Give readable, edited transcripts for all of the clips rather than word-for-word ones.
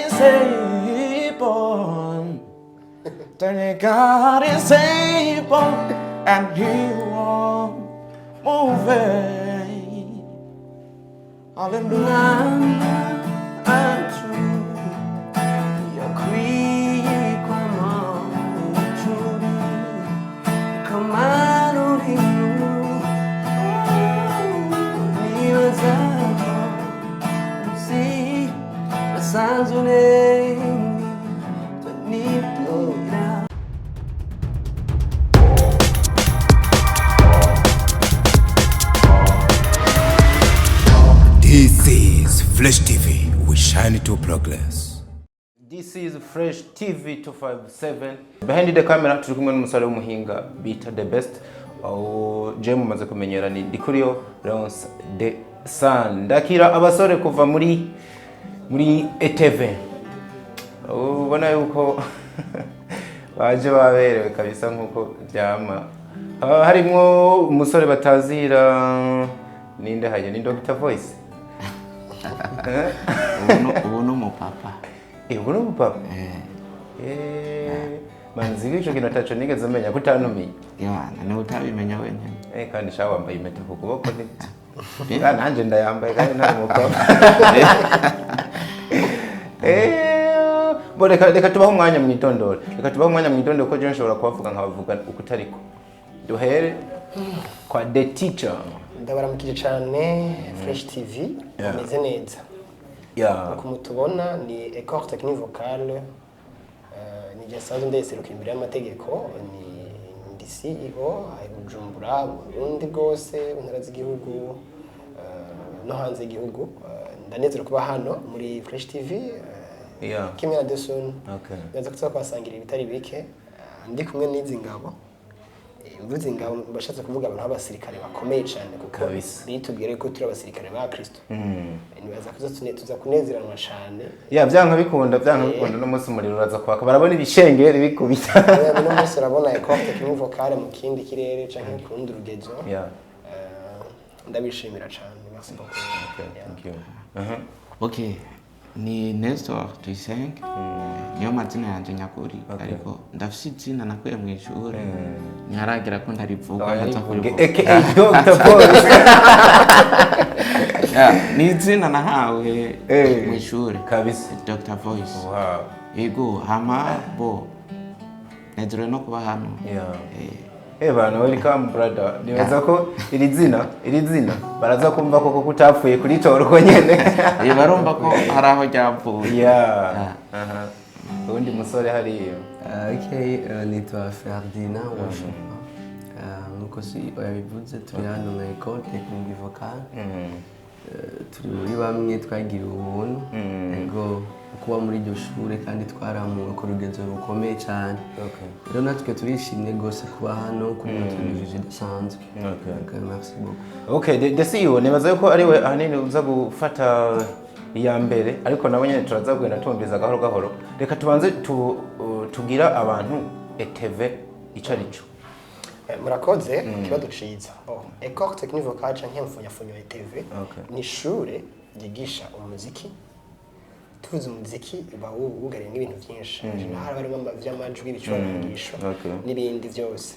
is able. Tell you God is able and He will move it. Hallelujah. Acu yakwikwama icuri kamanura inkuru nibaza ko uzi basanzwe unenga nibwira. This is Flash TV. We shine to progress. This is Fresh TV 257. Behind the camera turi kumwe n'umusore w'umuhinga bita The Best. Aho je mumaze kumenyera ni Ndikuriyo Leonce The Sun. Ndakira abasore kuva muri ETV. Ubona yuko baje baberewe kabisa nkuko byama. Ah, harimwo umusore batazira, ninde haje? Ni Dr Voice. Ubu ni umupapa. Eh, ubu ni umupapa. Eh, manzi ico kintu ataco nigeze menya kutantumiye. Yana niwe utabimenya wenyine. Eh, kandi sha wambaye impeta ku kuboko ni. Ah, nanje ndayambaye kandi nta mupapa. Eh, bo reka tubaho umwanya mwitondore. Reka tubaho umwanya mwitondore ko je nshobora kubavuga nkabavuga ukutariko. Duhere kwa the teacher. Ndabaramukije cyane, Fresh TV. Meze neza. Uko mutubona ni École Technique Vocale, ni jye nsanzwe ndayiseruka imbere y'amategeko, ni ndi CEO i Bujumbura, mu Burundi bwose, mu ntara z'igihugu, no hanze y'igihugu. Ndanezerewe kuba hano muri Fresh TV kimwe na Deson. Ndaza kuza kuhasangira ibitari bike. Ndi kumwe n'izi ngabo. Mvuze ingabo bashatse kuvuga abantu b'abasirikare bakomeye cyane kuko bitubwira ko turi abasirikare ba Kristo. Nibaza kuza tuza kunezeranwa cyane. Ya, byanka bikunda no munsi umuriro uraza kwaka, barabona ibishengeri bikubita. Uno munsi urabona École Technique Vocale mu kindi kirere canke ku rundi rugezo. Ndabishimira cyane, merci beaucoup. Okay, Yeah. thank you. Uh-huh. Okay, ni Nestor Tuyisenge, niyo mazina yanjye nyakuri, ariko ndafise izina nakuye mu ishuri, ntiharagira ko ntarivuga, ntaza kurivuga. AKA Dr. Voice. Yeah, ni izina nahawe mu ishuri. Dr Voice. Yego, hama bo nezerewe no kuba hano. Eh bana, welcome brother. Nibaza ko iri zina baraza kumva koko kutapfuye kuritora uko nyene. Barumva ko hari aho ryavuye. Yeah. Aha. Uwundi musore hariya. Okay, nitwa Ferdinand Washupa. Nkuko si yabivuze, turi hano nka École Technique Vocale. Turi muri bamwe twagiriwe ubuntu ego kuba muri iryo shure kandi twaramuwe ku rugezo rukomeye cyane. Rero natwe turishimye rwose kuba hano kuri ino televiziyo idasanzwe. Okay, merci beaucoup. Okay, the CEO nibaza yuko ari we ahanini uza gufata iya mbere, ariko nabo nyene turaza kugenda tumviriza gahoro gahoro. Reka tubanze tugira abantu ETV ico ari cyo. Murakoze ku kibazo ciza. Bon, École Technique Vocale canke mfunyafunyo ETV ni ishure ryigisha umuziki. Tuvuze umuziki uba wugariye n'ibintu byinshi, haba harimo vy'amajwi, ibicurangisho n'ibindi byose.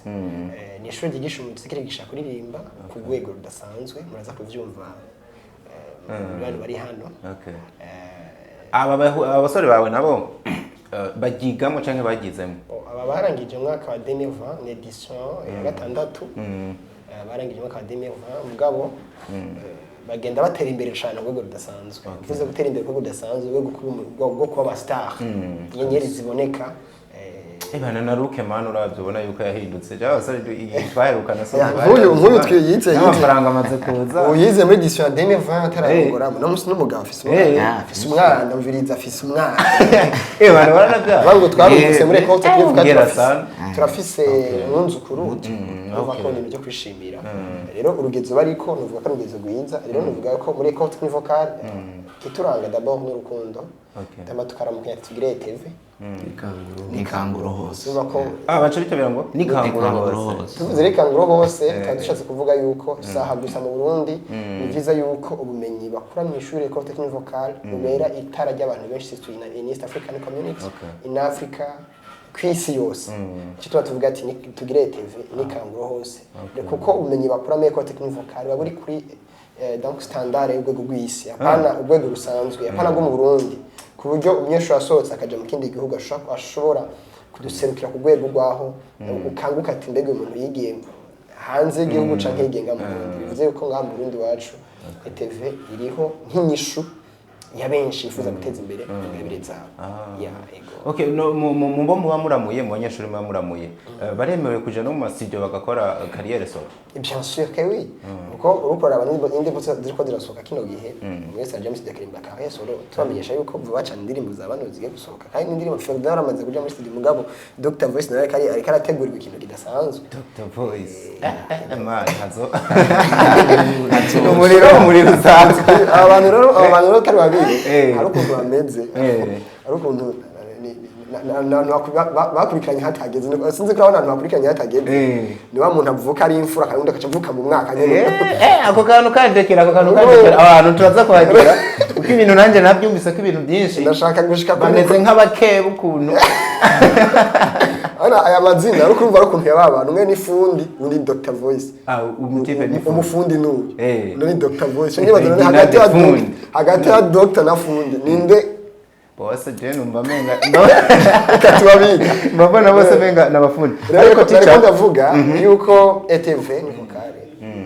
Ni ishuri ryigisha umuziki, ryigisha kuririmba ku rwego rudasanzwe, muraza kuvyumva muri bantu bari hano. Aba basore bawe nabo baryigamo canke bagizemo? Bon, aba barangije umwaka wa 2020, ni édition ya gatandatu. Barangije umwaka wa 2020, mugabo bagenda batera imbere cyane ku rwego rudasanzwe. Mvuze gutera imbere ku rwego rudasanzwe, rwo kuba aba star, inyenyeri ziboneka. Eh bana, na Luke man, uravye ubona yuko yahindutse. Ja abasore igihe twaherukana so Ya, nk'uyu twiyize n'amafaranga amaze kuza. Ubu yize muri édition ya 2020 atararongora, no musi n'umugabo afise umwana, afise umwana, mviriza, afise umwana. Eh bana, baranavyara. Bavuga twarungutse muri École Technique Vocale, Hongera sana. turafise umwuzukuru, urumva ko ni ibintu byo kwishimira. Rero urugezo bariko nuvuga ko ari urugezo rwiza. Rero nuvuga ko muri École Technique Vocale ituranga d'abord n'urukundo. Tama tukaramukanya ati tugire ETV Nikanguro. Nikanguro hose. Urumva ko Ah, baca bitabira ngo nikanguro Nikanguro hose. hose. Tuvuze rikanguro hose, tukaba dushatse kuvuga yuko saha gusa mu Burundi. Ni byiza yuko ubumenyi bakura mu ishuri Ecole Technique Vocale bubera itara ry'abantu benshi, surtout in East African Community, in Africa, ku isi yose. Icyo tuba tuvuga ati tugire ETV nikanguro hose, kuko ubumenyi bakura muri Ecole Technique Vocale buba buri kuri donc standard y'urwego rw'isi, apana urwego rusanzwe, apana rwo mu Burundi, ku buryo umunyeshuri asohotse akaja mu kindi gihugu ashobora kuduserukira ku rwego rwaho ukanguka ati: "Mbega uyu muntu yigiye hanze y'igihugu canke yigenga mu Burundi?" Bivuze yuko ngaha mu Burundi wacu ETV iriho nk'inyishu ya benshi bifuza guteza imbere ingabire zabo ya ego. Okay, no, mu bo muba muramuye, mu banyeshuri muba muramuye, baremewe kuja no mu mastudio bagakora carrière solo? Bien sûr que oui, kuko uriko uraraba n'indirimbo ziriko zirasohoka kino gihe, umuntu wese aja muri studio akaririmba carrière solo. Tubamenyesha yuko vuba cane indirimbo za bano zigiye gusohoka, kandi n'indirimbo Ferdinand aramaze kuja muri studio, mugabo Dr Voice nawe ariko arategurirwa ikintu kidasanzwe. Dr Voice, man, hazo umuriro, umuriro usanzwe. Aba bantu rero atari babiri, hari ukuntu bameze, hari ukuntu bakurikiranye hatageze. Sinzi ko abantu bakurikiranye hatageze. Ni wa muntu avuka ari imfura, kandi undi agaca avuka mu mwaka nyene. Ako kantu kandekera, ako kantu kandekera, abantu turaza kuhagera, kuko ibintu nanjye nabyumvise ko ibintu byinshi Ndashaka gushika kuri bameze nk'abakeba ukuntu. Ana aya mazina, ariko urumva ari ukuntu yaba abantu: umwe ni fundi, undi Dr Voice. Ah, umutipe ni fundi. Umufundi n'uyu, undi ni Dr Voice. Nibaza none Ferdinand hagati ya Fundi. Hagati ya Dr na fundi ninde? Bose je numva menga Reka tubabiga. mbabona bose menga n'abafundi. Ariko Ariko teacher, teacher, ndavuga yuko ETV ni vocale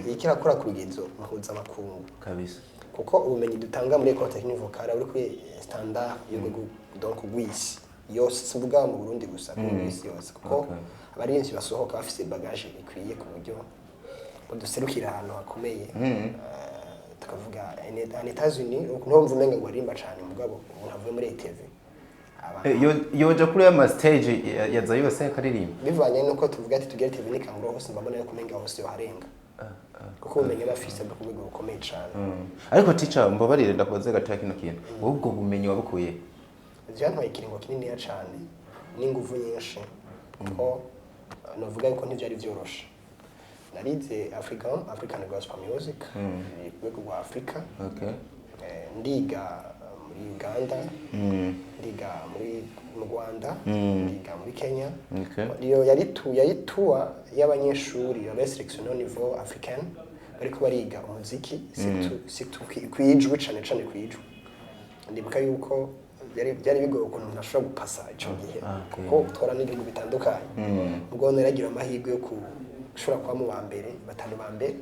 iriko irakora ku rugezo mpuzamakungu, kabisa, kuko ubumenyi dutanga muri Ecole Technique Vocale buri kuri standard y'urwego donc rw'isi yose, simvuga mu Burundi gusa, ku isi yose, kuko abaririmbyi basohoka bafise bagage ikwiye ku buryo baduserukira ahantu hakomeye. Tukavuga en États-Unis, ntumva umenga ngo aririmba cane, mugabo umuntu avuye muri ETV Yoja kuri ya stage ya za USA akaririmba? Bivanye nuko tuvuga ati tugere TV nikangura hose, mbabona yuko umenga hose yoharenga, kuko ubumenyi bafise bwo ku rwego rukomeye cane. Ariko teacher, mbabarire ndakubaze gatoya kino kintu: wowe ubwo bumenyi wabukuye? Byantwaye ikiringo kininiya cane n'inguvu nyinshi, kuko novuga yuko ntivyari vyoroshe. Narize African Gospel Music ku rwego rwa Afrika. Ndiga muri Uganda, ndiga mu Rwanda, ndiga muri Kenya. Iyo yari tour y'abanyeshuri babaye sélectionné au niveau africain, bariko bariga umuziki, surtout kwijwi, cane cane kwijwi. Ndibuka yuko byari bigoye ukuntu umuntu ashobora gupasa ico gihe, kuko twara n'ibihugu bitandukanye. Ubwo naragira amahirwe yo gushobora kuba mu ba mbere, batanu ba mbere.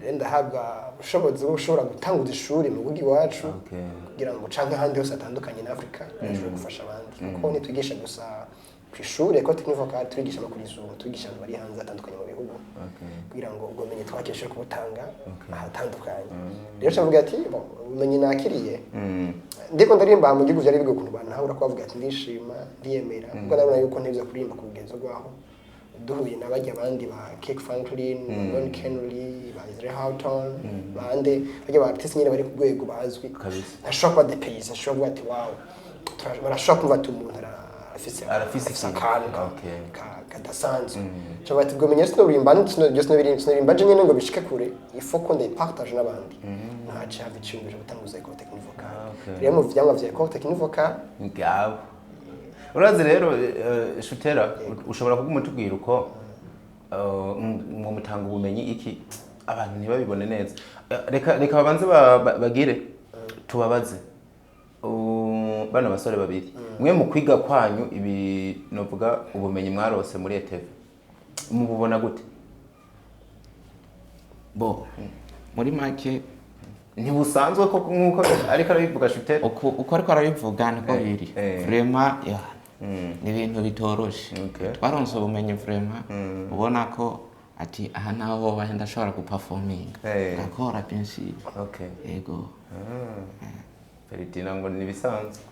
Rero ndahabwa ubushobozi bwo gushobora gutanguza ishuri mu gihugu iwacu, kugira ngo canke ahandi hose hatandukanye na Afrika ashobore gufasha abandi, kuko ntitwigisha gusa ku ishuri Ecole Technique Vocale, turigisha no kuri Zoom, turigisha abantu bari hanze hatandukanye mu bihugu, kugira ngo ubwo bumenyi twakeshe kubutanga ahatandukanye. Rero cavuga ati: "Bon, ubumenyi nakiriye ndiko ndaririmba mu gihugu, vyari bigoye ukuntu bantahura." Ko bavuga ati ndishima, ndiyemera, kuko ndabona yuko ntibyo kuririmba ku rugenzo rwaho duhuye na bajya abandi ba Kirk Franklin, Don Henley, ba Israel Houghton, bande bajya ba artiste nyine bari ku rwego bazwi. Ntashobora kuba dépaysé, ashobora kuvuga ati: "Wow." Barashobora kumva ati umuntu arafise Arafise arafise ikintu. akantu kadasanzwe. Cyangwa ati ubwo menye sinoririmba je nyene ngo bishike kure, il faut ko ndayipartage n'abandi. Ntaci hava iciyumviro cyo gutanguza Ecole Technique Vocale. Rero mu vyamwa vya Ecole Technique Vocale. Ngabo urazi rero, shutera ushobora kuguma utubwira uko ngo mutanga ubumenyi iki, abantu ntibabibone neza. Reka babanze bagire tubabaze. Bano basore babiri, mwe mu kwiga kwanyu ibi, novuga ubumenyi mwarose muri ETV, mububona gute? Bo muri make, Ntibusanzwe ko nkuko ariko arabivuga shutera? Uko ariko arabivuga niko biri. Vraiment ya ni ibintu bitoroshe. Twaronse ubumenyi vraiment, ubona ko ati aha naho hoba ndashobora guperforminga, ngakora bien sûr. Yego. Ferdinand ngo nibisanzwe.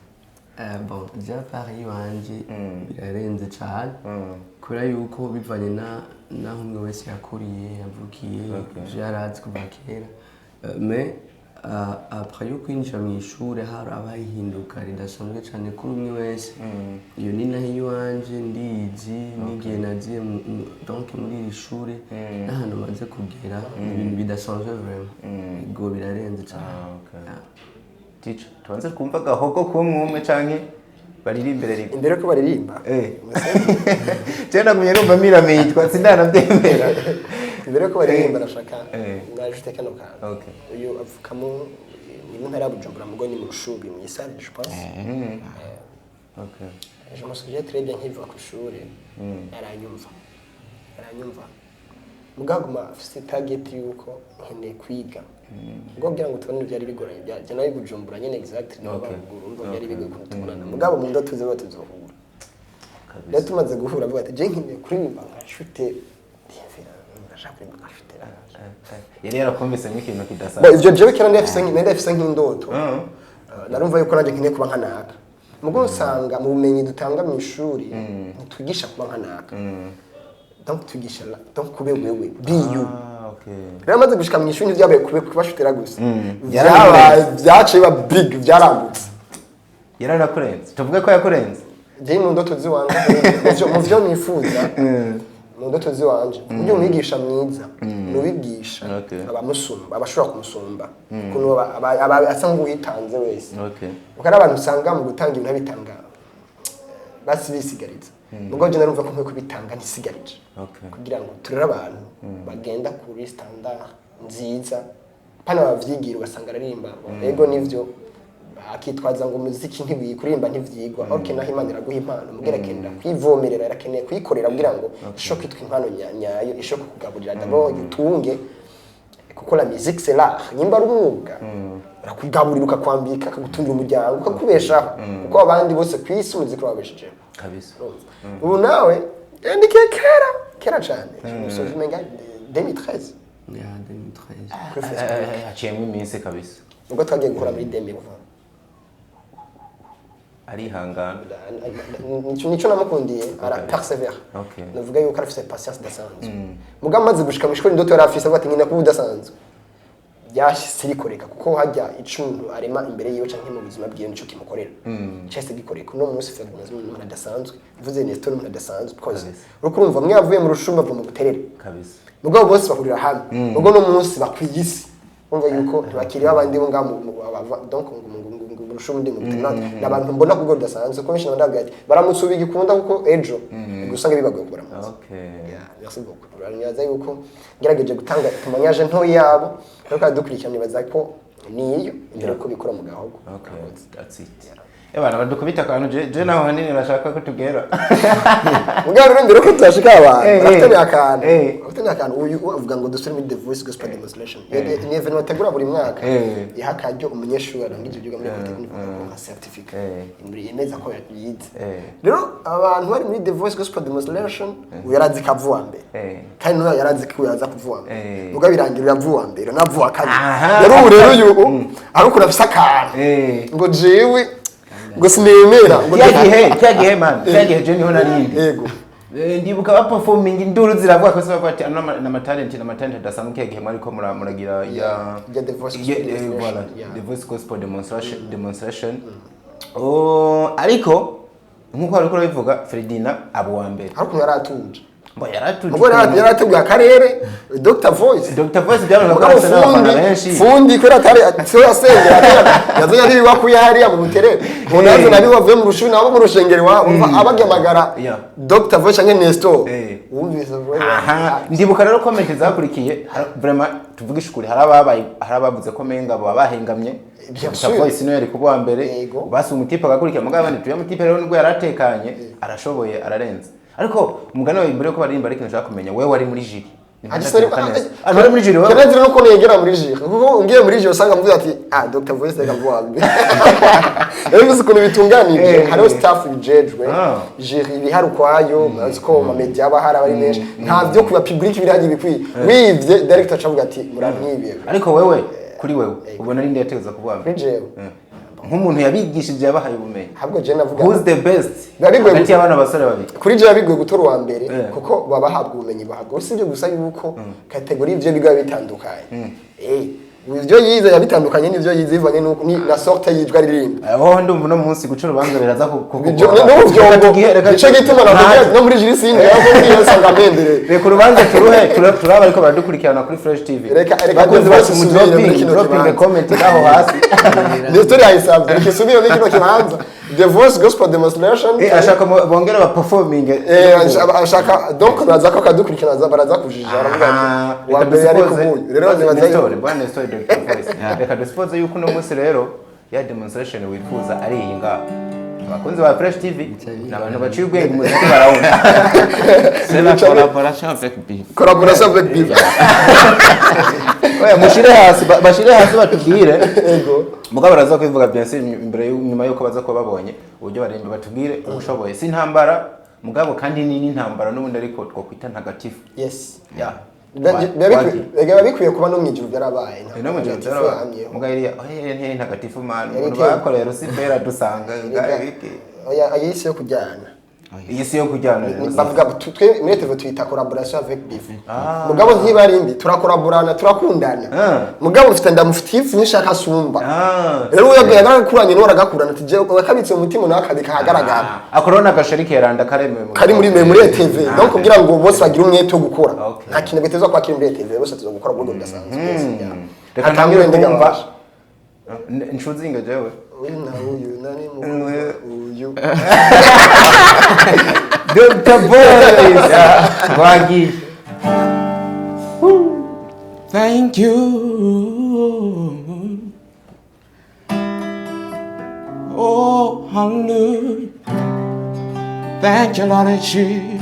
Bon, bya Paris iwanje birarenze cyane, kubera yuko bivanye na naho umwe wese yakuriye, yavukiye, ivyo yari azi kuva kera. Mais Après yo kwinjira mu ishuri harabaye ihinduka ridasanzwe cyane kuri umwe wese. Iyo ni naho iwanje ndizi n'igihe nagiye donc muri iri shuri n'ahantu maze kugera, ni ibintu bidasanzwe vraiment. Ego, birarenze cyane. Ah, okay. Yeah. Teacher, tubanze twumva agahogo k'umwe umwe canke baririmbire rimwe? Imbere yuko baririmba, Je nagumye numva miramitwa, sindanabyemera. Imbere yuko baririmba, ndashaka najute kano kantu. Uyu avukamo ni mu ntara ya Bujumbura, mugo ni mu Rushubi, mu Isare, je pense. Je me souviens très bien, nkiva ku ishuri aranyumva, mugabo aguma afise target yuko nkeneye kwiga, ubwo kugira ngo tubone byari bigoranye, bya nawe Bujumbura nyene exact niho baruguru, urumva byari bigoye ukuntu tubonana, mugabo mu ndoto ziba tuzohura. Rero tumaze guhura avuga ati: "Je nkeneye kuririmba nka Shute." Ndiyumvira, ndashaka kuririmba nka Shute. Yari yarakumvise nk'ikintu Bo, kidasanzwe. ivyo jewe kera ndafise nk'indoto. Narumva yuko nanjye nkeneye kuba nka naka, mugo usanga mu bumenyi dutanga mu ishuri ntitwigisha kuba nka naka, donc twigisha donc kube wewe, be you. Ah, okay. Rero amaze gushika mu ishuri ntibyabaye kube kubashutira gusa, Yarabirenze. byabaye byaciye biba big, byaragutse. Yaranakurenze, tuvuge ko yakurenze. Jewe mu ndoto ziwanje, mu vyo nifuza mu ndoto ziwanje, uburyo umwigisha mwiza nubigisha abamusumba, abashobora kumusumba, ukuntu asa nk'uwitanze wese, kuko ari abantu usanga mu gutanga ibintu babitanga basi bisigariza, ubwo je narumva ko nkwiye kubitanga ntisigarije, kugira ngo turere abantu bagenda kuri standard nziza, pana bavyigira ugasanga aririmba, ego nivyo, akitwaza ngo umuziki ntiwiye kuririmba, ntivyigwa. Okay, naho Imana iraguha impano, mugera akenera kuyivomerera, irakeneye kuyikorera kugira ngo ishobore kwitwa impano nyayo, ishobore kukugaburira d'abord, itunge, kuko la musique c'est l'art, nyimba ari umwuga urakugaburira, ukakwambika, akagutungira umuryango, ukakubeshaho, kuko abandi bose ku isi umuziki urababeshejeho. Ubu nawe yandikiye kera kera cyane, umusozi umenga 2013. Yeah, 2013. Kuri Facebook. Haciyemo iminsi kabisa. Ubwo twagiye gukora muri 2020. Arihangana. Nico namukundiye, ara persevere. Navuga yuko arafise patience idasanzwe, mugabo amaze gushika mu ishuri, indoto yari afise, avuga ati nkina kuba udasanzwe, byahise bikoreka, kuko hajya ico umuntu arema imbere yiwe canke mu buzima bwiwe nico kimukorera, cyahise gikoreka. Uno munsi Ferdinand ni umuntu adasanzwe, mvuze Nestor ni umuntu adasanzwe, because uriko urumva mwe yavuye mu Rushumba, ava mu Buterere, mugabo bose bahurira hamwe, ubwo no munsi bakwiye isi, urumva yuko ntibakiri babandi bo ngaho donc ngo mu Rushumba ndi mu Buterere, ni abantu mbona ku rwego rudasanzwe, ko benshi ndababwira ati baramutse ubu igikunda, kuko ejo usanga bibagoye kubaramutsa. Yeah, merci beaucoup. Nibaza yuko ngerageje gutanga témoignage nto yabo, ariko dukurikirana, nibaza ko niyo imbere yuko bikora mu gahogo. Okay, that's it. Ebana badukubita akantu, je naho hanini nashaka ko tugera. Mugabo rero mbere yuko tuhashika, abantu bafitanye akantu, bafitanye akantu. Uyu avuga ngo dusubire muri The Voice Gospel Demonstration. Ni event bategura buri mwaka, iha akaryo umunyeshuri arangije ibyo muri Polytechnique nka certificat yemeza ko yize. Rero abantu bari muri The Voice Gospel Demonstration, uyu yarazi ko avuwa mbere, kandi n'uyu yarazi ko yaza kuvuwa mbere, mugabo birangira uyavuwa mbere navuwa kabiri. Rero ubu rero uyu ari ukuntu afise akantu, ngo jewe ngo sinemera ngo Cya gihe man, cya gihe je niho narindi. Ndibuka ba performing, induru ziravuga ko bavuga ati ano na talent na talent adasanzwe. Cya gihe mwariko muragira ya Ya The Voice Gospel Demonstration, voilà, yeah. The Voice Gospel Demonstration. Oh, ariko nkuko wariko urabivuga, Ferdinand abo wa mbere. Ariko ukuntu yari atuje. Ngo yaratuje. Ubwo yari yarateguye akarere, Dr Voice. Dr Voice byaboneka ko Mugabo arasa n'abafana fundi benshi. Fundi kubera atari siho yasengera, yazanye ari iwakuye hariya mu Buterere, umuntu yazanye ari wavuye mu Rushubi, nabo mu rushengero iwabo, umva abagamagara Dr Voice canke Nestor, wumvise voice. Aha, ndibuka rero comment zakurikiye, vraiment tuvugishe ukuri, hari ababaye, hari abavuze ko menga baba bahengamye. Bien Dr. sûr. Voice niwe yari kuba uwa mbere. Basi umutipe agakurikira, mugabo abandi tuya mutipe rero nubwo yaratekanye, arashoboye, ararenze. Ariko umugani wawe, imbere yuko baririmba, ariko nshaka kumenya, wewe wari muri jury. Ah, wari muri jury wewe? Kirazira nuko negera muri jury, kuko ngiye muri jury usanga mvuze ati: "Ah, Dr Voice reka vuba mbere." Rero bivuze ukuntu bitunganije, hariho staff bijejwe, jury ibihari ukwayo, murazi ko mu media aba hari abari benshi, nta byo kuba public biragiye bikwiye, wivye director acavuga ati muramwibiye. Ariko wewe, kuri wewe ubona ari nde yategeza kuba uwa mbere? Kuri jewe? Nk'umuntu yabigishije, yabahaye ubumenyi, Ahubwo je navuga who's the best Biba bigoye hagati y'abana basore babiri? Kuri jewe bigoye gutora uwa mbere, kuko baba bahabwa ubumenyi, bahabwa usibye gusa yuko catégorie y'ivyo biga bitandukanye. Ivyo yize yabitandukanye n'ivyo yize bivanye n'uko na sorte y'ijwi aririmba. Aho ndumva uno munsi guca urubanza biraza Ibyo no vyongo, nico gituma navuga no muri jury sindi aho muri iyo nsanga mendere. Reka urubanza turuhe, turaba ariko baradukurikirana kuri Fresh TV. Reka Bakunzi bacu, mu dusubire muri dropping kino dropping kibanza. comment ngaho hasi. Ni story yayisabye, reka isubire muri kino kibanza, The Voice Gospel Demonstration. Ashaka bongere ba performing. Ashaka donc baza ko kadukurikirana, baraza kujija, baravuga ati wa mbere yari kubuyu rero nibaza. Nestor, bwana Nestor, Dr. Voice, reka dusipoze yuko uno munsi rero ya demonstration wifuza ari iyi ngaha. Abakunzi ba Fresh TV ni abantu baciye ubwenge, umuziki barawumva. C'est la collaboration avec Biff. Collaboration avec Biv. Oya, mushire hasi, bashire hasi batubwire. Ego. Mugabo baraza kubivuga bien sûr imbere nyuma yuko baza kuba babonye uburyo baremba, batubwire ubushoboye. Si intambara mugabo kandi ni n'intambara n'ubundi, ariko twakwita ntagatifu. Yes. Ya. Biba bikwiye kuba no mu ijuru byarabaye. No mu gihe byarabaye. Mugabo iriya, oya, ntiyari ntagatifu man. Yari Umuntu bakoreye Rusifera dusanga ngaho ibiki. Oya, iyi si yo kujyana. Iyi si yo kujyana rero. Bavuga twe muri TV tuyita collaboration avec Biv, mugabo ntibari mbi, turakoraborana, turakundana. Mugabo mfite, ndamufitiye ifu nishaka asumba. Rero uyo yagakuranye n'uwo aragakurana, ati jewe wakabitse mu mutima nawe akabika ahagaragara. Akorona gashari keranda karemewe Kari muri TV, donc kugira ngo bose bagire umwete wo gukora. Nta kintu bitezwa kwakira muri TV, bose tuza gukora buryo budasanzwe. Reka Hatangure ntangure ndega kumva babasha. Nshuzinga jewe. Uyu na uyu nani mu uyu. Dr. Voice wagiye. Thank you. Oh, hallelujah. Thank you, Lord Jesus.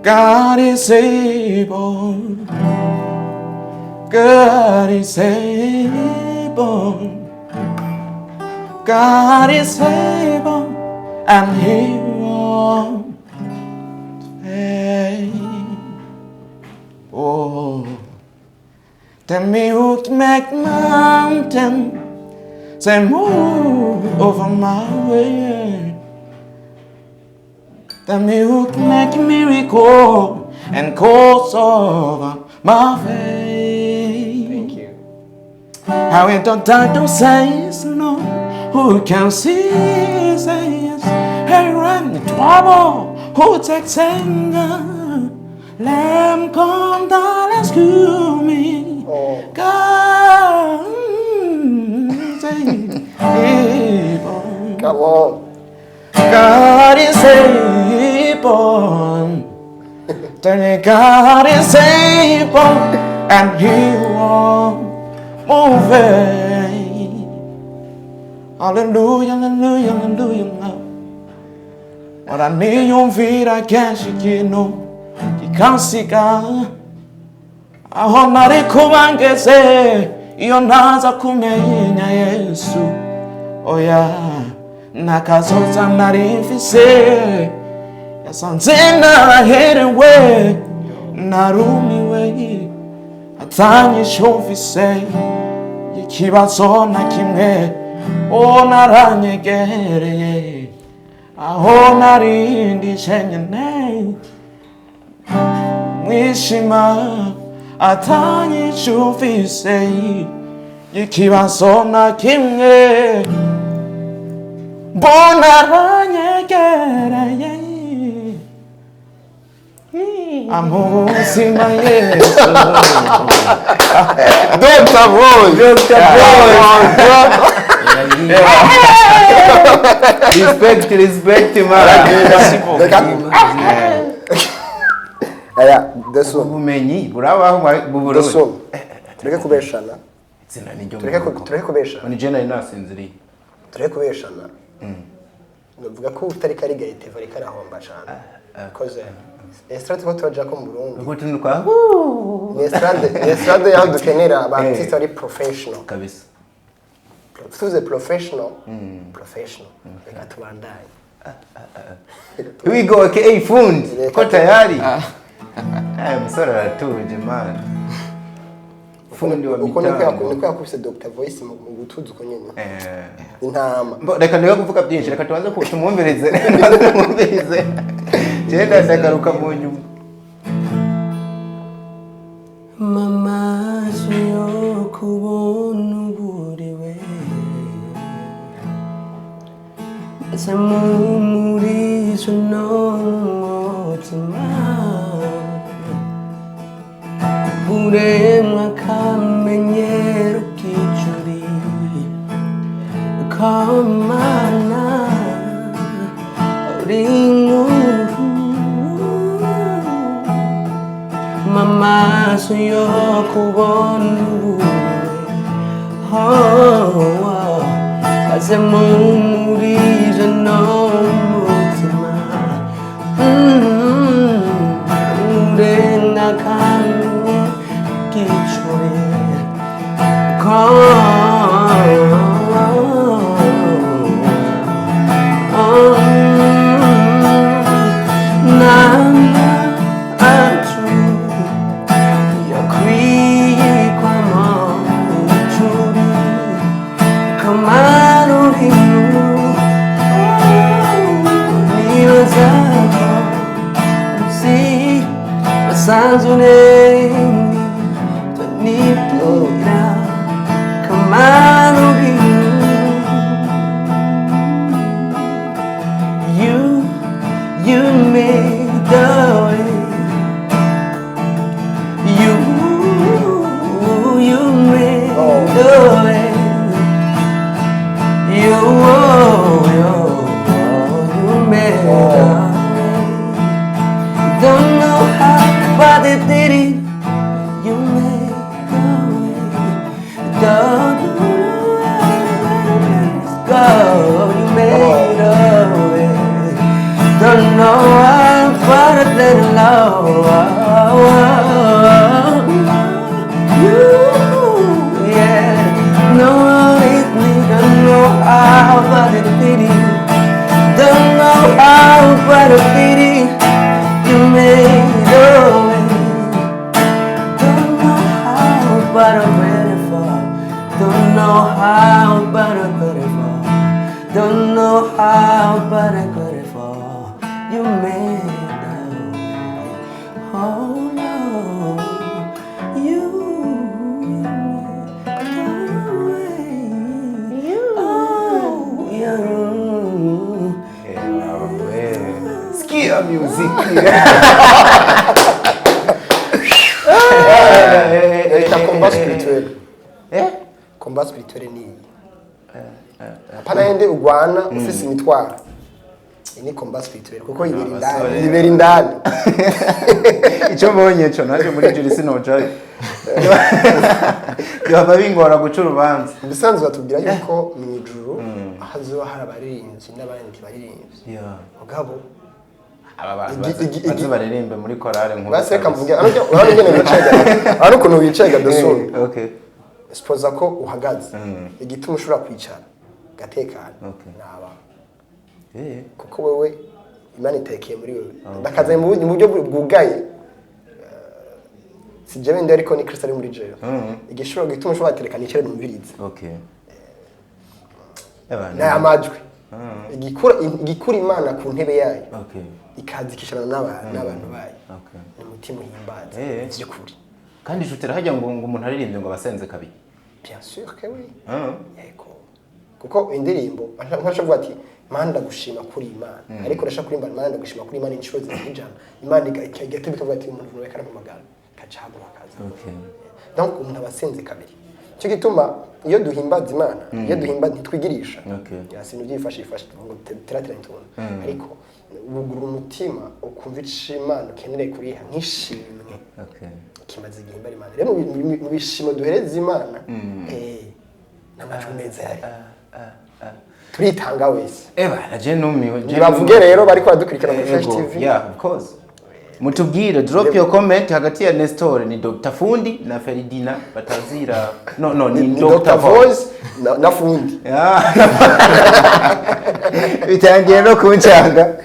God is able. God is able. God is able, and He won't fail. Oh, tell me who can make mountain say move over my way. Tell me who can make a miracle and cause over my faith. Thank you. How it don't die, don't say no. Who can see, say yes. Hey, run in trouble. Who takes anger? Lamb, come down, rescue me. Oh. God, say, able. Come on. God is able. Tell me God is able, and He won't move it. Hallelujah, hallelujah, hallelujah. Ora niyumvira kenshi ikintu kikansiga aho nari kuba ngeze iyo ntaza kumenya Yesu. Oya, nakazoza nari mfise, yasanze naraherewe, narumiwe, atanyisho mfise ikibazo na kimwe. O naranyegereye aho narindi nyene mwishima, atanyisho mfise ikibazo na kimwe, mbona aranyegereye ampa ubuzima Yesu. Dr. Voice. Dr. Voice. Respect, respect, man. Reka aya deso. Ubumenyi burabaho mu Burundi. Deso, tureke kubeshana. Izina ni ryo. Tureke kubeshana. Ni je nari nasinziriye. Tureke kubeshana. Navuga ko utari kari gaiteva ariko arahomba cyane koze estrade ko turaja ko mu Burundi. Uko tuntu kwa Ni estrade yaho dukenera aba artiste bari professional. Kabisa. Tuze professional, professional. Reka tubandanye. Here we go, aka Fundi. Ko tayari? Musore aratuje man. Fundi wa Uko niko mitambo. Niko yakubise Dr Voice mu gutuza uko nyene. Intama. Reka ndeke kuvuga byinshi, reka tubanze tumwumvirize. Tubanze tumwumvirize. Genda ndagaruka mu nyuma. Mama. Ese mumurizo no mutima Uremwa akamenyero k'icuri Komana uri inkuru Mamaso yo kubona ubuwe Oh, kaze mumurizo no mutima Urenga kamwe k'icuri You made the way. You made the way. You made the way. Don't know how, but they did it. You made the way. Don't know how, go. You made the way. Don't know how, but I let it You, yeah. No one is me. Don't know how, but I did it. Don't know how, but I did it. You made the way. Don't know how, but I'm ready for. Don't know how, but I'm ready for. Don't know how, but I'm ready for. You made the way. Oh no, you made the way. Oh, you. Sikia music. Ita combat spirituel. Combat spirituel ni iyi. Hapana yende ugwana ufise imitwaro. Iyi ni combat spirituel kuko yibera indani. Yibera indani. Icyo mbonye cyo naje muri juri sinojayo. Byaba bingora guca urubanza. Mu bisanzwe batubwira yuko mu ijuru hazoba hari abaririmbyi n'abandi baririmbyi. Mugabo aba bantu baze baririmbe muri korale nkuru. Basi reka mvuge, urabona ingene wicaye, urabona ukuntu wicaye Gadosoni. Okay. Suppose ko uhagaze. Igituma ushobora kwicara gatekana naba. Kuko wewe Imana itekeye muri wewe. Ndakaze mu buryo bwugaye. Si jewe ndi ariko ni Kristo ari muri jewe. Igishobora gituma ushobora terekana icere numvirize. Okay. Na amajwi. Igikura Imana ku ntebe yayo. Okay. Ikazikishana n'abantu bayo. Okay. Ni umutima uhimbaza by'ukuri. Kandi shutera hajya ngo umuntu aririmbye ngo abasenze kabiri. Bien sûr que oui. Yego. Kuko indirimbo ntashovuga ati Mana ndagushima kuri Imana. Ariko urashaka kurimba Mana ndagushima kuri Imana inshuro z'ijana. Imana igahita ikavuga ati umuntu runaka arampamagara. Kacahaguruka akaza. Okay. Donc umuntu abasenze kabiri. Cyo gituma iyo duhimbaza Imana, iyo duhimbaza ntitwigirisha. Okay. Yasintu byifashisha ngo terateranye utuntu. Ariko ubugurura umutima ukumva ico Imana ukeneye kuriha nk'ishimwe. Okay. Kimaze gihimbara Imana. Rero mu bishimo duhereza Imana, n'amajwi meza yari. Turitanga wese. Eba, naje numiwe. Nibavuge rero bariko baradukurikirana kuri Fresh TV. Yeah, of course. Mutubwire, drop your comment hagati ya Nestor ni Dr. Fundi na Feridina batazira. No, ni Dr. Voice na Fundi. Yeah. Bitangiye no kuncanga.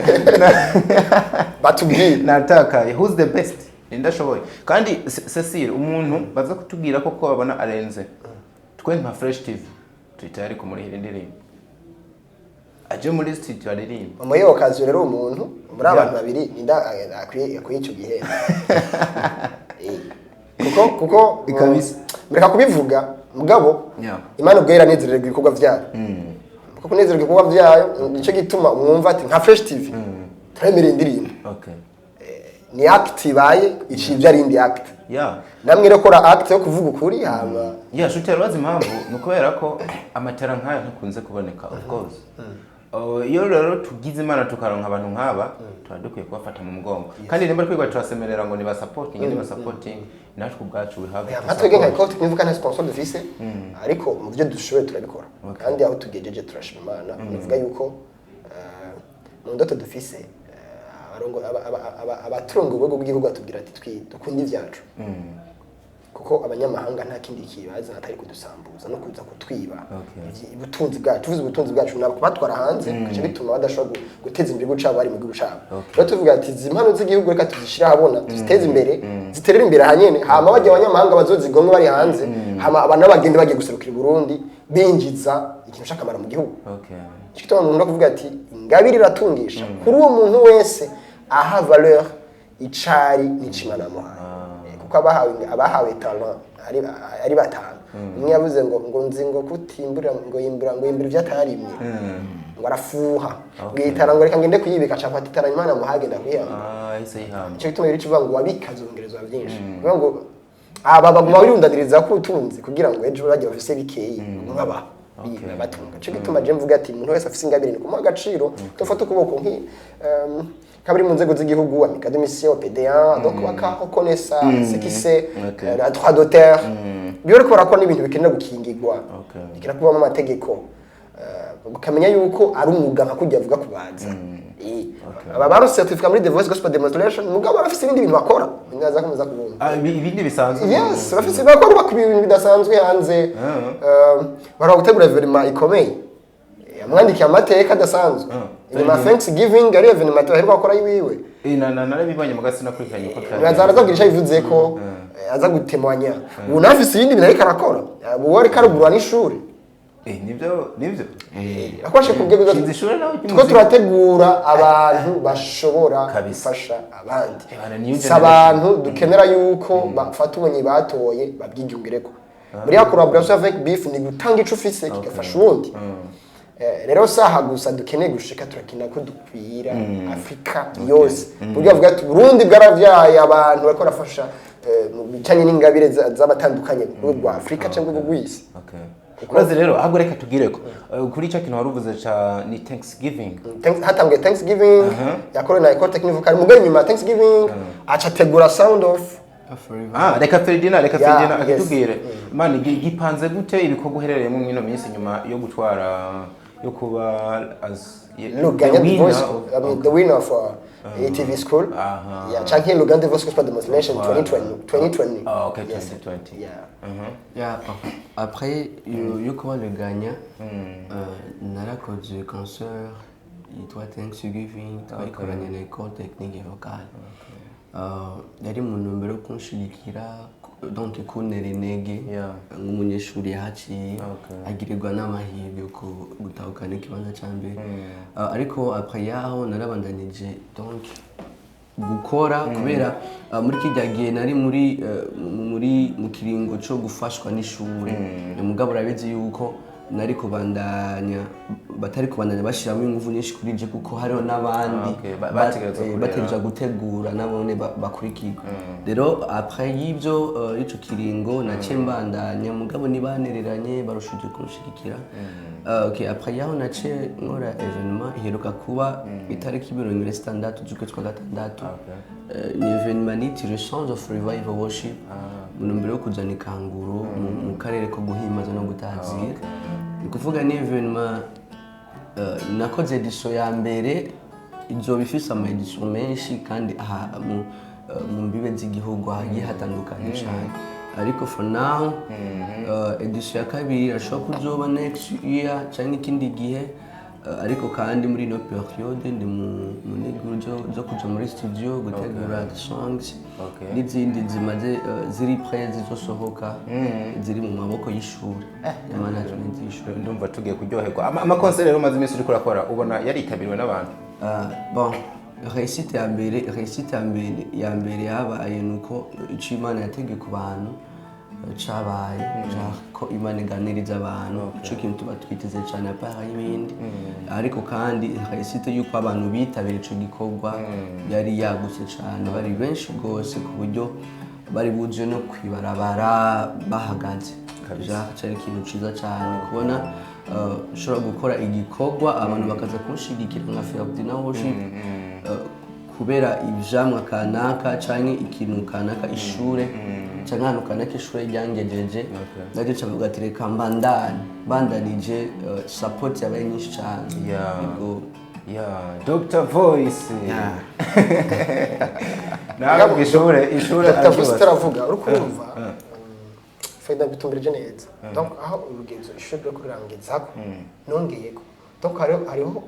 Batubwire. Natakaye. Who's the best? Ndashoboye. Kandi Cecile, umuntu baza kutubwira koko babona arenze. Twe nka Fresh TV turi tayari kumurihira indirimbo. Aje muri studio aririmba. Mama yo okaziyo rero umuntu muri abantu babiri ninda akwiye icyo gihe. Kuko Kabisa. mureka kubivuga mugabo Yeah. Imana ubwo iranezererwa ibikorwa byabo. Kuko kunezerwa ibikorwa byayo nicyo gituma mwumva ati nka Fresh TV turemereye indirimbo. Ni act ibaye iciye ibyo ari indi act. Namwe rero kora act yo kuvuga ukuri, hama Yeah, shuti, urabaza impamvu ni ukubera ko amatara nk'aya ntakunze kuboneka, of course. Iyo rero tugize Imana tukaronka abantu nk'aba, tuba dukwiye kubafata mu mugongo. Kandi nimba twirirwa turasemerera ngo niba supporting, niba supporting, natwe ubwacu we have to Nka twebwe nka support. École Technique nta sponsor dufise, ariko mu byo dushoboye turabikora, kandi aho tugejeje turashima Imana. Nivuga yuko mu ndoto dufise, abaturongo urwego rw'igihugu batubwira ati dukunde ibyacu, kuko abanyamahanga nta kindi kibaza atari kudusambuza no kuza kutwiba ubutunzi bwacu. Tuvuze ubutunzi bwacu, ntabwo kubatwara hanze bigaca bituma badashobora guteza imbere igihugu cabo bari mu gihugu cabo. Rero tuvuga ati izi mpano z'igihugu reka tuzishyire ahabona, tuziteze imbere, ziterere imbere hanyene, hama bajya abanyamahanga bazozigomwe bari hanze, hama abantu bagende bagiye guserukira i Burundi binjiza ikintu c'akamaro mu gihugu. Icyo gituma umuntu kuvuga ati ingabire iratungisha kuri uwo muntu wese aha valeur icari n'icimana yamuhaye. Kuko abahawe talent ari batanu, umwe yavuze ngo nzi ngo kutimburira, ngo yimbura, ngo yimbura ibyo atarimye, ngo arafuha, ngo yitara, ngo reka ngende kuyibika, aca afata itara Imana yamuhaye agenda kuyihamba. Ah, yahise yihamba. Icyo gituma rero kivuga ngo wabikazongerezwa byinshi. Kuvuga ngo aba baguma birundaniriza ko ubutunzi kugira ngo ejo bajye bafise bikeyi nk'aba batunga. Icyo gituma je mvuga ati umuntu wese afise ingabire ni kumuha agaciro, tufate ukuboko nki kabiri mu nzego z'igihugu, académicien, PDA, donc bakareconnaissa ce qui c'est droit d'auteur. Biba ariko barakora n'ibintu bikenera gukingirwa, bikenera kubamo amategeko, bakamenya yuko ari umwuga nka kujya avuga kubaza. Aba baronse certificat muri The Voice Gospel Demonstration, mugabo barafise ibindi bintu bakora, nyaza komeza kubumva. Ah, ibindi bisanzwe? Yes, bafise, bakora, bubaka ibintu bidasanzwe hanze. Baraba gutegura événement ikomeye, yamwandikiye amateka adasanzwe inyuma ya Thanksgiving, ari événement aheruka gukora yiwiwe. Narabibonye mu gasi nakurikiranye uko twari. Aza kugira icyo abivuze ko aza gutemanya. Ubu nawe afise ibindi bintu ariko arakora, ubu ariko arugurura n'ishuri. Nibyo, nibyo. Akoreshe ku bwego. Shinze ishuri nawe Tuko ry'umuziki. turategura abantu bashobora gufasha abandi. Bana, new Si abantu dukenera yuko bafata ubumenyi batoye babwiyungireko muri ya collaboration avec BIF, ni gutanga ico ufise kigafasha uwundi. Rero saha gusa dukeneye gushika, turakina ko dukwira Afrika yose, buryo bavuga ati Burundi bwaravyaye abantu bariko barafasha mu bijanye n'ingabire z'abatandukanye ku rwego rwa Afrika cyangwa urwego rw'isi. Okay. Urazi rero, ahubwo reka tubwire ko kuri icyo kintu wari uvuze ca ni Thanksgiving. Hatanguye Thanksgiving yakorewe na Ecole Technique Vocale, mugabo inyuma ya Thanksgiving aca ategura Sound of Ah, reka Ferdinand, reka Ferdinand akitubwire. Man, gipanze gute ibikorwa uherereyemo mwino minsi nyuma yo gutwara, yo kuba as Le gagnant the the voice winner of I mean, the winner of ATV school. Yeah, canke Le Gagnant Voice Gospel Demonstration 2020 2020. Ah, okay. Yes. 2020. Yeah. Yeah, après yo kuba le gagnant, narakoze concert yitwa Thanksgiving, twayikoranye na École Technique et Vocale. Yari mu ntumbero yo kunshigikira, donc kuntera intege nk'umunyeshuri yahaciye agirirwa n'amahirwe yo gutahukana ikibanza cya mbere. Ariko après yaho narabandanije donc gukora, kubera muri kijya gihe nari muri muri mu kiringo cyo gufashwa n'ishure. Mugabo urabizi yuko nari kubandanya, batari kubandanya bashyiramo ingufu nyinshi kuri je, kuko hariho n'abandi Ah, okay. Bategerezwa kurera. Bategerezwa gutegura nabone bakurikirwa. Rero après y'ibyo, ico kiringo naciye mbandanya, mugabo ntibanereranye, barushije kunshigikira. Okay, après yaho naciye nkora événement iheruka kuba itariki 26 z'ukwezi kwa gatandatu. Ni événement nitiriwe Sounds of Revival Worship, mu ntumbero yo kuzana ikanguro mu karere ko guhimbaza no gutazira. Ni kuvuga ni événement nakoze édition ya mbere, izoba ifise ama édition menshi, kandi aha mu mbibe z'igihugu hagiye hatandukanye cyane. Ariko for now, édition ya kabiri irashobora kuzoba next year cyangwa ikindi gihe. Ariko kandi muri ino période ndi mu nteguro zo kuja muri studio gutegura songs n'izindi zimaze ziri prêt, zizosohoka, ziri mu maboko y'ishuri, ya management y'ishuri. Ndumva tugiye kuryoherwa. Amakonseri rero umaze iminsi uriko urakora, ubona yaritabiriwe n'abantu? Bon, réussite ya mbere yabaye nuko icyo Imana yateguye ku bantu. Cabaye genre ko Imana iganiriza abantu, ico kintu tuba twiteze cane à part y'ibindi. Ariko kandi réussite yuko abantu bitabira ico gikorwa yari yagutse cane, bari benshi rwose, ku buryo bari buzuye no kwibarabara bahagaze. Genre cari ikintu ciza cane kubona nshobora gukora igikorwa, abantu bakaza kunshigikira nka Ferdinand Worship, kubera ivyamwa kanaka canke ikintu kanaka, ishure canke ahantu kanaka ishure ryangejeje. Naryo cavuga ati reka mbandane, bandanije, support yabaye nyinshi cane. Yego. Yeah, Dr Voice nawe mu ishure, ishure Dr. Voice araryubatse. Taravuga uri kumva Fayida bitumbireje neza. Donc aho urugenzo ishuri ryo kurangizako nongeyeko, donc hariho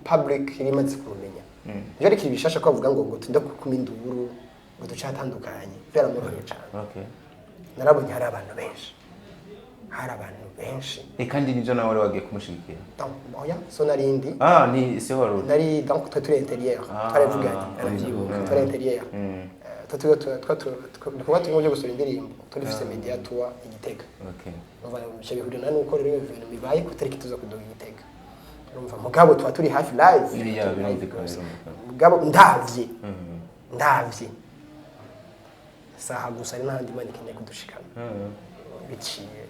public iri imaze kumumenya. Iyo ariko ibishasha ko bavuga ngo tujya kukuma induru ngo ducatandukanye, byaramworoheye cyane. Narabonye hari abantu benshi, hari abantu benshi. Kandi nibyo nawe wari wagiye kumushigikira? Donc oya, so narindi Ah, ni si wari uri. Nari, donc twe turi intérieur, twaravuganye, arabyibuka, twari intérieur. Twe turi turimo byo gusohora indirimbo, turi dufise media tour i Gitega. Urumva bice bihurira nuko rero ibintu bibaye ku itariki tuza kuduga i Gitega, urumva, mugabo tuba turi hafi live. Yeah, Turi live birumvikana, rwose. Birumvikana. Mugabo ndavye saha gusa ari n'ahandi Imana ikeneye kudushikana biciye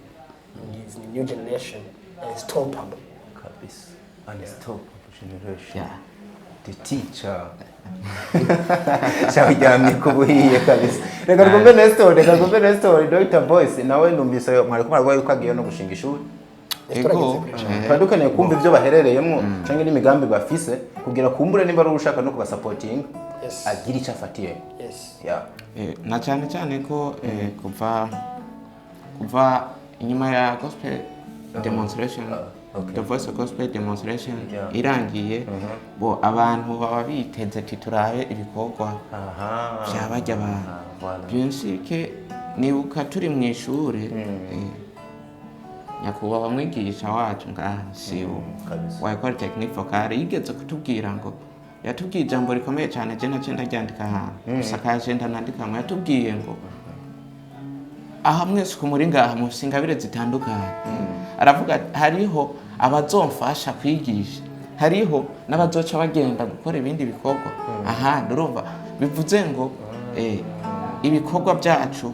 muri new generation unstoppable. Kabisa, unstoppable generation. The teacher cyawuryamye ku buhiye kabisa. Reka twumve Nestor, reka twumve Nestor. Dr Voice nawe numvise mwari kumara yuko agiye no gushinga ishuri. Nestor ageze kure cane. Tuba dukeneye kumva ibyo baherereyemo cyangwa n'imigambi bafise, kugira kumbure niba ari ushaka no kubasapotinga agira icyo afatiye. Yeah. Na cyane cyane ko kuva inyuma ya gospel demonstration, okay. The Voice of Gospel demonstration irangiye, bo abantu baba biteze ati turabe ibikorwa vya barya bantu. Voilà. Bien sûr que nibuka turi mu ishure, nyakubahwa mwigisha wacu ngaha siwo Kabisa. wa Ecole Technique Vocale yigeze kutubwira ngo, yatubwiye ijambo rikomeye cyane, je naciye ndaryandika ahantu gusa kaje ndanandikamwe. Yatubwiye ngo aha mwese uko muri ngaha mufise ingabire zitandukanye. Aravuga ati, hariho abazomfasha kwigisha, hariho n'abazoca bagenda gukora ibindi bikorwa ahandi. Urumva bivuze ngo ibikorwa byacu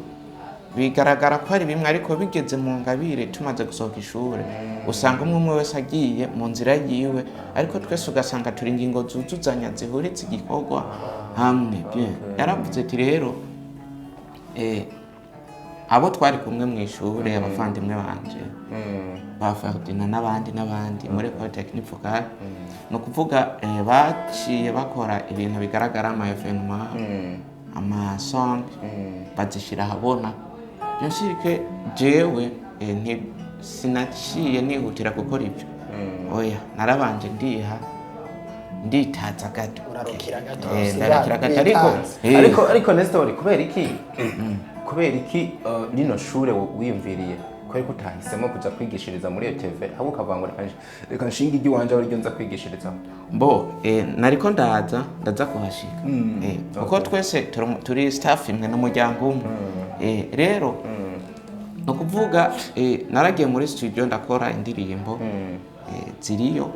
bigaragara ko ari bimwe, ariko bigeze mu ngabire, tumaze gusohoka ishure, usanga umwe umwe wese agiye mu nzira yiwe, ariko twese ugasanga turi ingingo zuzuzanya zihuritse igikorwa hamwe. Bien. Yaravuze ati rero abo twari kumwe mu ishure, abavandimwe banje ba Ferdinand n'abandi n'abandi muri Ecole Technique Vocale, ni ukuvuga baciye bakora ibintu bigaragara, ama événement, ama song, bazishyira ahabona. Bien sûr que jewe sinaciye nihutira gukora ibyo, oya, narabanje ndiha, nditaza gato. Urarukira gato. Ndarukira gato, ariko Witanze. Ariko Nestor, kubera iki rino shure wiyumviriye, kubera ko utahisemo kuja kwigishiriza muri iyo TV, ahubwo ukavuga ngo reka nshinge iry'iwanje aho ryo nza kwigishirizaho? Bo nariko ndaza kuhashika, kuko twese turi staff imwe n'umuryango umwe. Rero ni ukuvuga naragiye muri studio ndakora indirimbo, ziriyo,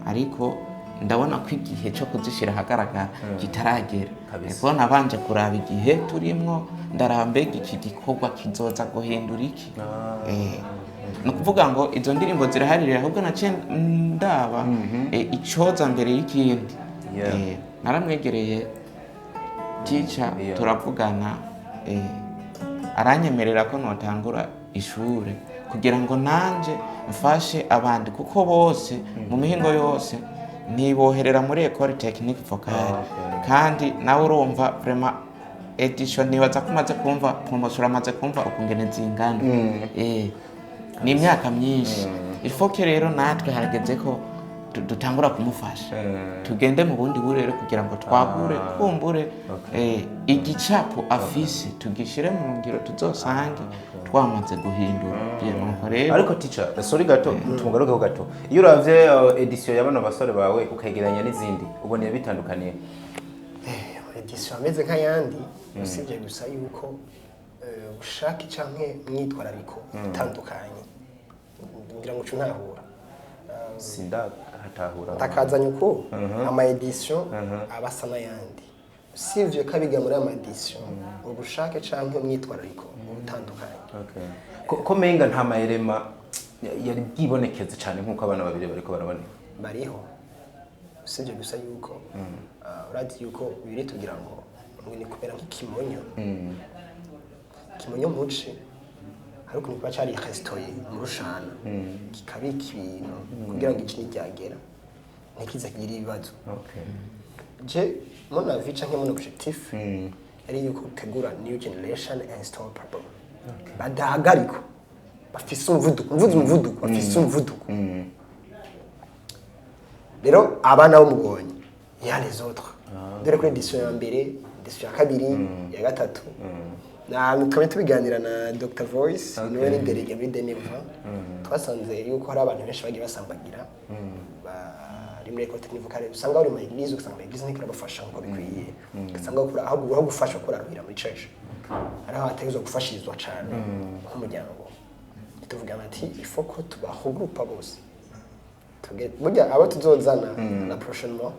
ariko ndabona ko igihe cyo kuzishyira ahagaragara kitaragera. Kuko nabanje kuraba igihe turimwo, ndaraba mbega iki gikorwa kizoza guhindura iki. Ni ukuvuga ngo izo ndirimbo ziraharira, ahubwo naciye ndaba icoza mbere y'ikindi. Naramwegereye teacher, turavugana, aranyemerera ko notangura ishure kugira ngo nanje mfashe abandi, kuko bose mu mihingo yose ntiboherera muri Ecole Technique Vocale. Kandi nawe urumva vraiment edition, nibaza ko umaze kumva promotion, uramaze kumva ukungene zingana. Ni imyaka myinshi. Il faut que rero natwe harageze ko dutangura kumufasha, tugende mu bundi burere kugira ngo twagure, kumbure igicapo afise tugishire mu ngiro, tuzosange twamaze guhindura. Bien, nuko rero. Ariko teacher, sorry gato, tumugarukeho gato. Iyo uravye edition ya bano basore bawe ukegeranya n'izindi, ubona bitandukaniye? Edition ameze nk'ayandi, usibye gusa yuko Ubushake canke imyitwarariko itandukanye, ngira ngo uce untahura. Sindahatahura. Ndakazanye uko ama édition aba asa n'ayandi, usibye ko abiga muri ama édition ubushake canke umwitwarariko uba utandukanye. Okay. Ko menga nta mahirema yari bwibonekeze cyane nk'uko abana babiri bariko baraboneka. Bariho, usibye gusa yuko urazi yuko bibiri tugira ngo ni kumera nk'ikimonyo, ikimonyo muci hari ukuntu kiba cari resitoye mu rushana, kikabika ibintu kugira ngo iki niryagera ntikize kigire ibibazo. Je mon avis canke mon objectif ari yuko gutegura new generation unstoppable, badahagarikwa, bafise umuvuduko, mvuze umuvuduko, bafise umuvuduko. Rero abana bo mubonye ya les autres, dore kuri édition ya mbere, édition ya kabiri, ya gatatu, na twari tubiganira na Dr Voice, niwe ni délégué muri 2020. Twasanze yuko hari abantu benshi bagiye basambagira bari muri école technique vocale, usanga bari mu église, ugasanga mu église ntikirabafasha nkuko bikwiye, ugasanga aho gufasha kurarwira muri church ari aho hategerezwa gufashirizwa cyane nk'umuryango. Tuvugana ati il faut ko tubahugupa bose. Burya abo tuzozana na prochainement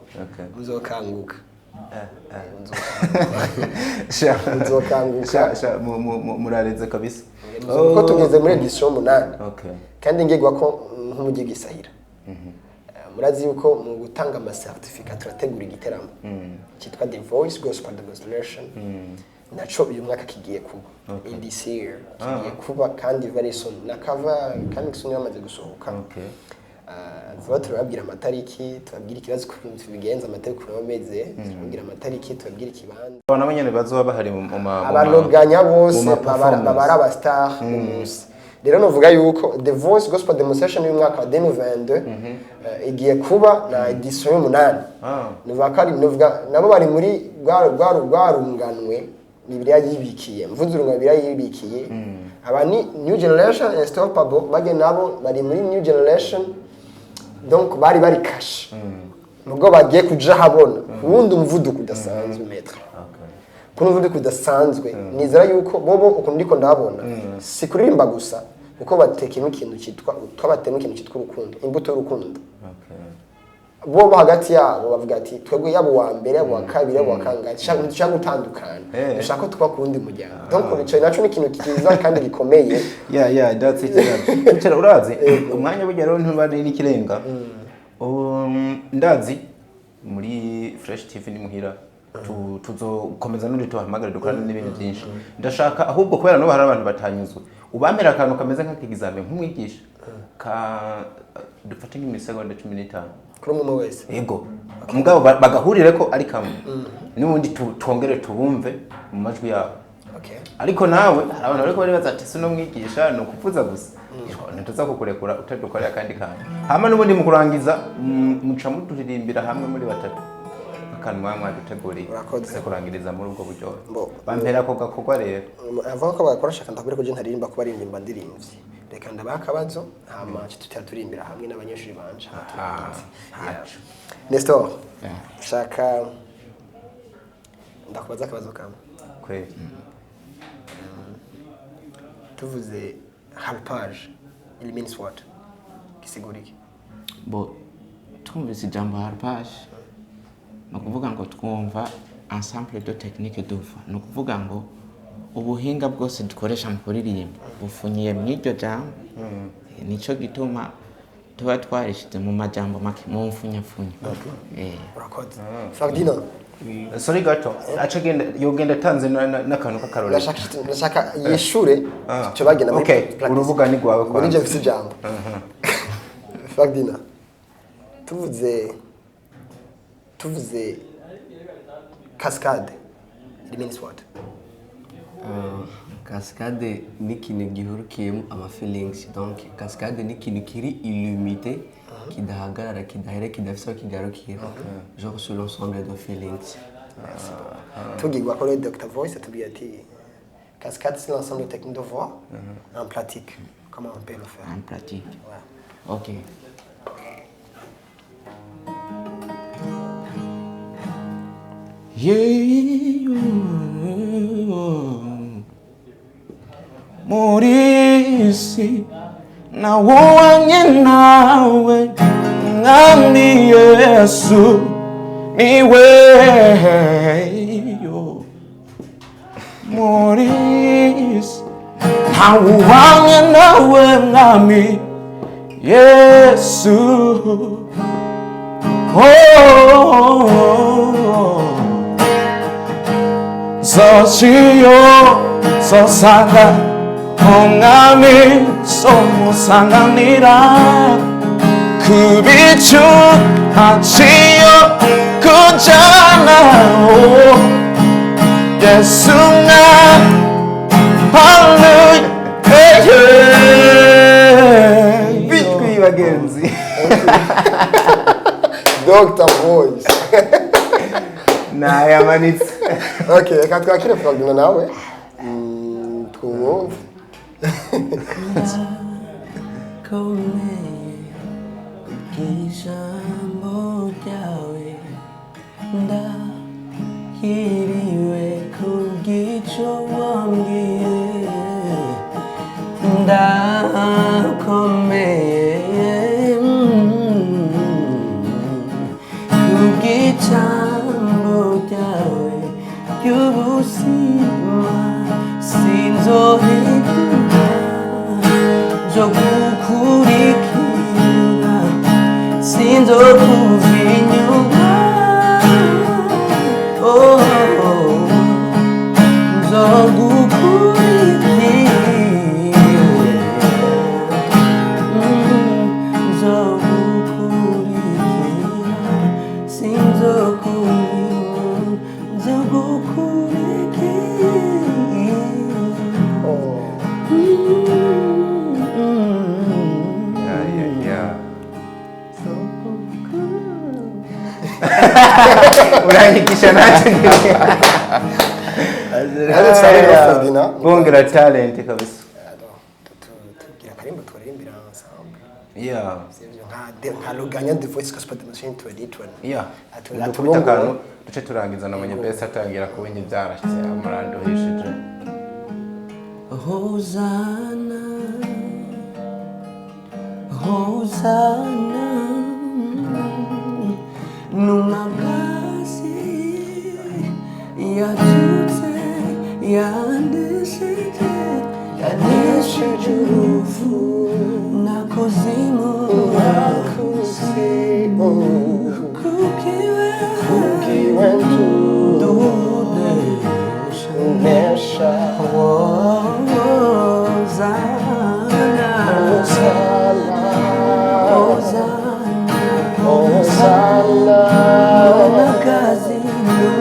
muzokanguka. Muzokanguka. Sha, murareze kabisa. Kuko tugeze muri édition 8. Kandi ngegwa ko nk'umujyi gisahira, murazi yuko mu gutanga ama certificat turategura igiteramo cyitwa The Voice Gospel Demonstration, naco uyu mwaka kigiye kuba, in this year kigiye kuba, kandi very soon na cover coming soon yamaze gusohoka. Vuba turababwira amatariki, tubabwira ikibazo ukuntu tubigenza, amatariki ukuntu aba ameze, tubabwira amatariki, tubabwira ikibanza. Abantu nabo nyene bazoba bahari mu Abaroganya bose mu ma performance. Baba ari aba star mu munsi. Rero novuga yuko The Voice Gospel Demonstration y'umwaka wa 2022 igiye kuba na édition y'umunani. Nuvuga ko ari, nuvuga nabo bari muri rwa runganwe Bibiliya yibikiye. Mvuze urungano Bibiliya yibikiye, aba ni new generation unstoppable, bage nabo bari muri new generation, donc bari kashe nubwo bagiye kuja habona uwundi umuvuduko udasanzwe, maître. Kuri umuvuduko udasanzwe, nizera yuko bobo ukuntu ndiko ndabona si kuririmba gusa, kuko batekemo ikintu cyitwa, twabatemo ikintu cyitwa urukundo, imbuto y'urukundo. Bo hagati yabo bavuga ati twebwe, yaba uwa mbere, yaba uwa kabiri, yaba uwa kangahe, dushaka gutandukana. Dushaka ko tuba ku wundi muryango. Donc ico naco ni ikintu cyiza kandi gikomeye. Yeah, that's it, yeah. Teacher, urazi umwanya burya rero ntuba ari n'ikirenga. Ndazi muri Fresh TV ni muhira, tuzokomeza n'undi tuhamagare dukorane n'ibindi byinshi. Ndashaka ahubwo, kubera n'ubu hari abantu batanyuzwe, ubampera akantu kameze nk'ak'examen nk'umwigisha, ka dufate nk'imisegonda 15. Kuri umwe umwe wese. Yego, mugabo bagahurire ko ari kamwe, n'ubundi twongere tubumve mu majwi yabo. Ariko nawe hari abantu bariko baribaza ati si mwigisha ni ukuvuza gusa, ntituza kukurekura utadukorera akandi kantu. Hama n'ubundi mu kurangiza, muca muturirimbira hamwe muri batatu akantu mwaba mwaduteguriye. Urakoze. Tuze kurangiriza muri ubwo buryohe. Bo. Bampera ako gakorwa rero. Avuga ko bagakora, shaka ndakubwira ko je ntaririmba kuba aririmba ndirimbye. Reka ndabaha akabazo, hama tutera turirimbira hamwe n'abanyeshuri banje, hama turangize. Yeah. Nestor, shaka ndakubaza akabazo kamwe. Kweli. Tuvuze harpage, it means what? Gisigura iki? Bo, twumvise ijambo harpage, ni ukuvuga ngo twumva ensemble de technique de voix, ni ukuvuga ngo ubuhinga bwose dukoresha mu kuririmba bufunyiye mu iryo jambo. Nico gituma tuba twarishize mu majambo make, mu mfunyafunya. Urakoze, Ferdinand. Sorry gato, aca genda, yogenda atanze n'akantu k'akarorero. Ndashaka yishure cyo bagenda muri practice. Urubuga ni rwawe Ubu kwanza. nije mfise ijambo. Ferdinand, tuvuze cascade, it means what? Cascade ni ikintu gihurukiyemo ama feelings, donc cascade ni ikintu kiri illimité, kidahagarara, kidahera, kidafise aho kigarukira, genre sur l'ensemble de feelings. Tugirwa ko rero Dr Voice atubwiye ati cascade, c'est l'ensemble de techniques de voix. En pratique, comment on peut le faire? En pratique. Ouais. Ok. Yeah. Muri iyi si nawubanye nawe, Mwami Yesu niwe yo. Muri iyi si ntawubanye nawe, Mwami Yesu. Oh, Zosiyo zosanga umwami, somusanganira ku bicu haciyo kujana. Oh, Yesu mwa hallelujah. Bitwi bagenzi. Dr Voice. Nayamanitse. Okay, reka twakire Ferdinand nawe. Twumve. Komeye kubw'ijambo ryawe, ndahiriwe kubw'icyo wambwiye, ndakomeye kubw'ijambo ryawe ry'ubuzima, sinzohinduka, nzogukurikira, sinzokuva inyuma. Oh, nzogukurikira. Nzogukurikira, sinzokuva inyuma, nzogukurikira. Yeah. Uranyigisha nanjye. Hano tsabe na Ferdinand. Bongera talent kabisa. Tugira akarimbo turirimbira ensemble. Sivyo, nka le gagnant de Voice Gospel Demonstration 2020. Dukubita Atulongore. akantu duce turangiza, nabonye bese atangira kubona ibyarashye amuranduhishije. Hosanna, Hosanna, Numagazi yazutse, yanesheje, yanesheje urupfu nakuzimu. Nakuzimu. Kukiwe Kubwiwe dunesha. Nesha. Hosanna, Hosanna. Hosanna, Hosanna. Numagazi,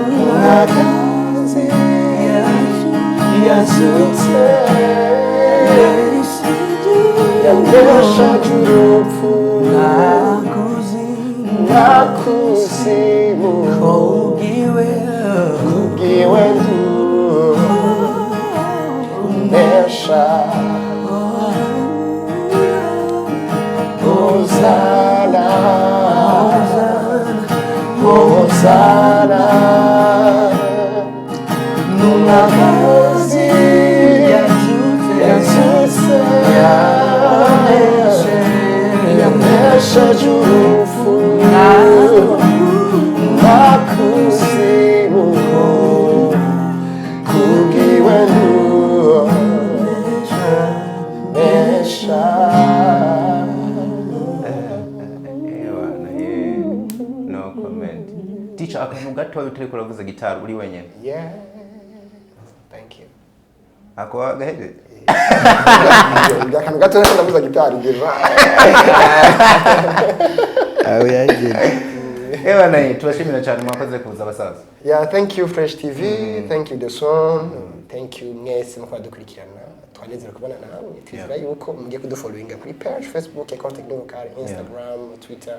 Numagazi yazutse, yazutse, yanesheje urupfu nakuzimu, nakuzimu. Kubwiwe Kubwiwe nesha. Hosanna, Hosanna. Numagazi yazutse, yazutse, yanesheje urupfu nakuzimu, kubwiwe nesha. Ewana ye, no comment. Teacher, akantu gatoya utariko uravuza gitari uri wenyine. Yeah, thank you. Ako gahejeje. Akantu gato ndavuza gitari déjà. Aho yagejeje. Ewana ye, tubashimira cyane, mwakoze kuza abasaza. Yeah, thank you Fresh TV, thank you The Son, thank you mwese mu kubadukurikirana. Twanezerewe kubona namwe. Twizera yuko mugiye kudufollowinga kuri page Facebook Ecole Technique Vocale, Instagram, Twitter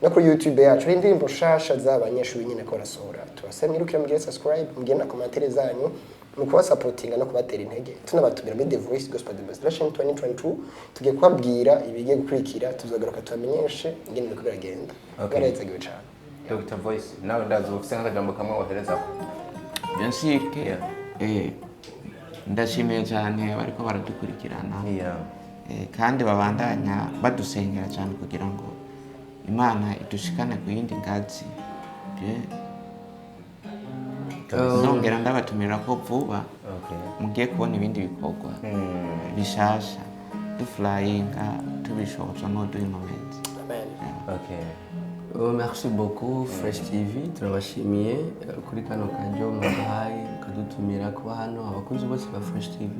no kuri YouTube yacu. Hari indirimbo nshasha z'abanyeshuri nyine ko barasohora. Tubasaba mwirukire mugire subscribe, mugire na commentaire zanyu mu kubasapotinga no kubatera intege. Tunabatumira muri The Voice Gospel Demonstration 2022. Tugiye kubabwira ibigiye gukurikira, tuzagaruka tubamenyeshe ingene biriko biragenda. Okay. Barahezagiwe cane. Dr Voice, nawe ndazi ufise nk'akajambo kamwe wohereza. Bien sûr que Ndashimiye cyane bariko baradukurikirana. Yeah. Kandi babandanya badusengera cyane kugira ngo Imana idushikane ku yindi ngazi. Nongera ndabatumira ko vuba Okay. mugiye kubona ibindi bikorwa bishasha, dufurayinga, tubishobozwa n'uduha inkomezi. Amen. Okay. Oh, merci beaucoup Fresh TV, turabashimiye kuri kano karyo muduhaye mukadutumira kuba hano. Abakunzi bose ba Fresh TV,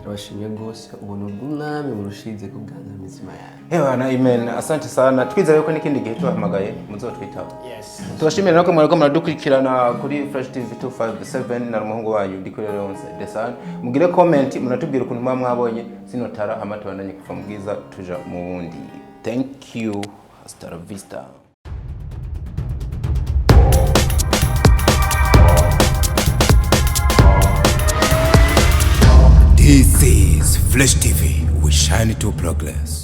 turabashimiye rwose. Ubuntu bw'umwami burushize kuganza imitima yawe. Hewana, amen. Asante sana. Twizeye ko n'ikindi gihe tubahamagaye muzotwitaba. Yes. Tubashimira nako mwariko muradukurikirana kuri Fresh TV 257 na umuhungu wanyu Ndikuri Leonce Desan. Mugire comment, munatubwira ukuntu muba mwabonye zino tara, hama tubandanye kuva mu bwiza tuja mu bundi. Thank you. Hasta la vista. This is Flash TV. We shine to progress.